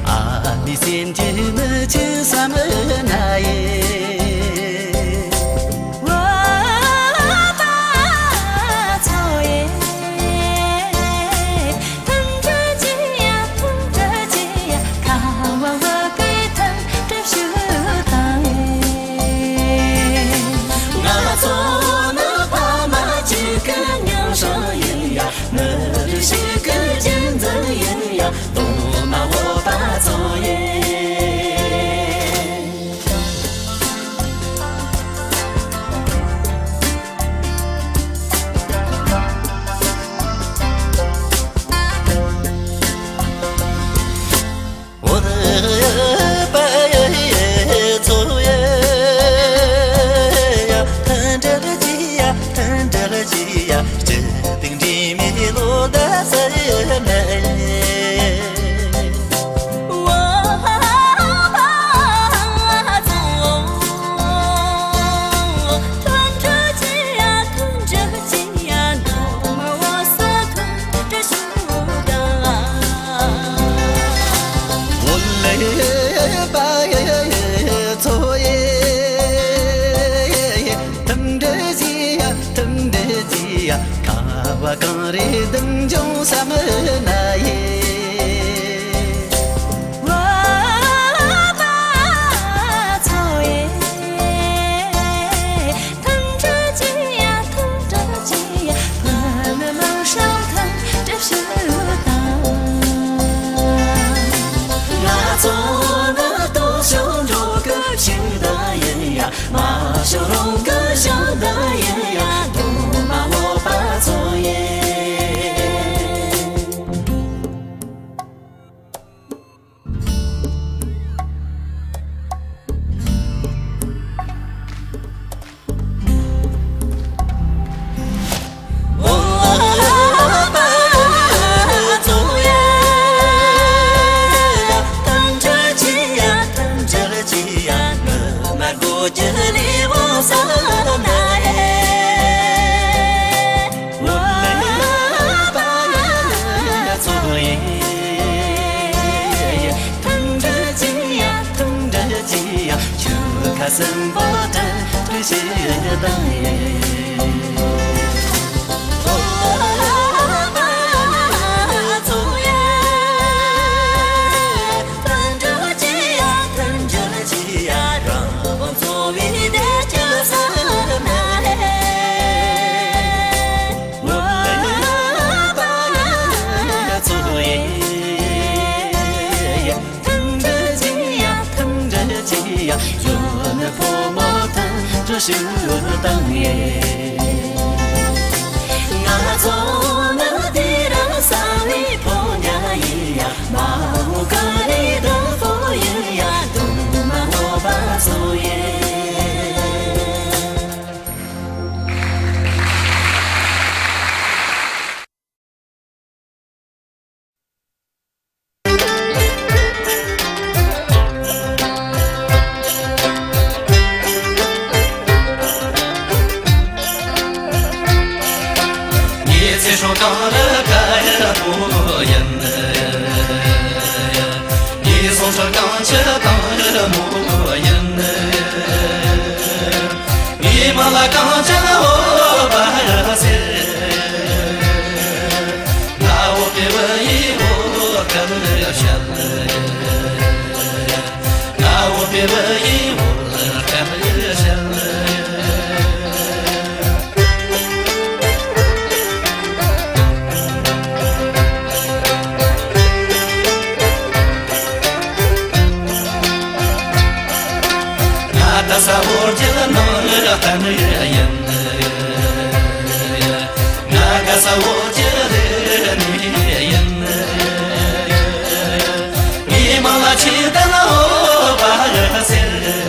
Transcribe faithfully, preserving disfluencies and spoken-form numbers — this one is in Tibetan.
ཨ་ནི་སེམས་ཀྱི་མི་ཆེན་བསམ་ན་ཡེ། ང་ཚོ་ནི་ཕ་མ་གཅིག་གི་མིང་སྲིང་ཡིན་ཡ། མི་རིགས་ཤིག་གི་རྒྱུད་འཛིན་ཡིན་ཡ། གདོང་མ་འོད་པ་ཚོ་ཡིན། གང་རེ་དུང་འཇོང་བསམ་ན་ཡེ། ང་ཚོ་ནི་སྟོབས་ཤུགས་འགྲོ་སྐབས་ཤིག་ད་ཡིན་ཡ། མ་ཤོར་རུང་སྐུ་ཞབས་འདི་ཡིན་ཡ། གདོང་མ་འོད་པ་ཚོ་ཡིན། ཁ་སེམས་པོ་དྲན་དྲན་ཞིག་དང་ཡིན། ང་ཚོ་ནི་དེ་རིང་གསང་བའི་ཕོ་ཉ་ཡིན་ཡ། མ་འོངས་ག་ནས་བདག་པོ་ཡིན་ཡ། གདོང་མ་འོད་པ་ཚོ་ཡིན། ངའི་ཚེ་སྲོག་གང་ལ་དགའ་ཡག་པོ་ཡིན། ངའི་སྲོག་ཆགས་གང་ཆེ་དང་རི་མོ་ཡིན། ངའི་མ་ལ་གང་ཆེ་འོད་པ་ཟེར། ང་འོད་པའི་བུ་ཡིན་འོད་དཀར་ཞལ། ང་འོད་པའི་བུ་ཡིན་འོད་དཀར་ཞལ། ང་ད་ས་འོ་རྒྱལ་ནང་ལ་བསྟན་ཡིན། ང་ག་ས་འོ་རྒྱལ་ནི་ཡིན། ངའི་མ་ལ་ཆེ་ད་ལ་འོ་བ་ཟེར།